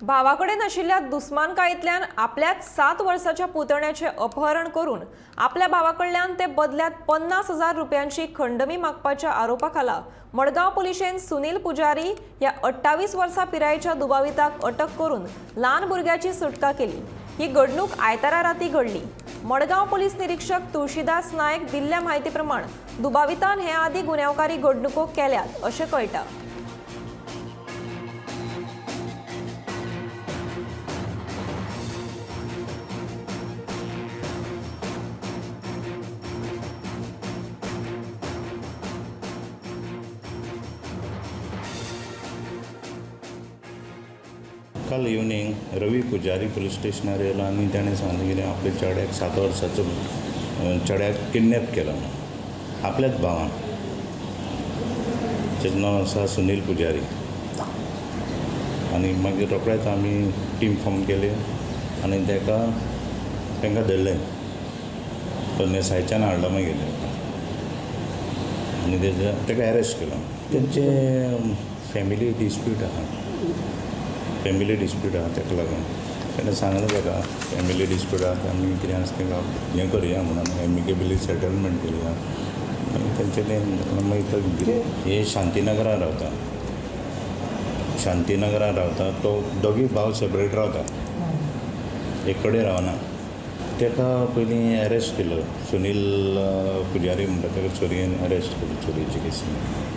भावाकडेन आशिल्ल्या दुस्मानकायेंतल्यान आपल्याच 7 वर्साच्या पुतण्याचें अपहरण करून आपल्या भावाकडल्यान ते बदल्यात 50,000 रुपयांची खंडणी मागपाच्या आरोपा खाला मडगांव पुलिशेन सुनील पुजारी ह्या 28 वर्सां पिरायेच्या दुबाविताक अटक करून ल्हान भुरग्याची सुटका केली. ही घडणूक आयतारा राती घडली. मडगांव पोलीस निरीक्षक तुळशीदास नायक दिल्ल्या म्हायती प्रमाण दुबावितान हे आदी गुन्यांवकारी घडणुको केल्यात अशें कळटा. काल इवनींग रवी पुजारी पुलीस स्टेशनार येयलो आनी ताणें सांगलें कितें, आपल्या चेड्याक, 7 वर्साचो चेड्याक किडनॅप केला म्हणून आपल्याच भावान, तेजें नांव आसा सुनील पुजारी. आनी मागीर रोखडेच आमी टीम फॉर्म केली आनी ताका तांकां धरलें. तो नेसायच्यान हाडलो मागीर ताका आनी तेज्या ताका एरेस्ट केलो. तेंचे फॅमिली डिस्प्यूट आहा, फॅमिली डिस्प्यूट आहा. ताका लागून ताणें सांगलें ताका, फॅमिली डिस्प्यूट आहा ते आमी कितें आसा तें हें करुया म्हणून, एमिकेबली सेटलमेंट करुया. मागीर तेंच्यांनी मागीर तो हे शांतीनगरान रावता, शांतीनगरान रावता. तो दोगूय भाव सेपरेट रावता, एक कडेन रावना. ताका पयलीं एरेस्ट केलो, सुनील पुजारी म्हणटा ताका चोरयेन अरेस्ट केलो, चोरयेचे केसीन.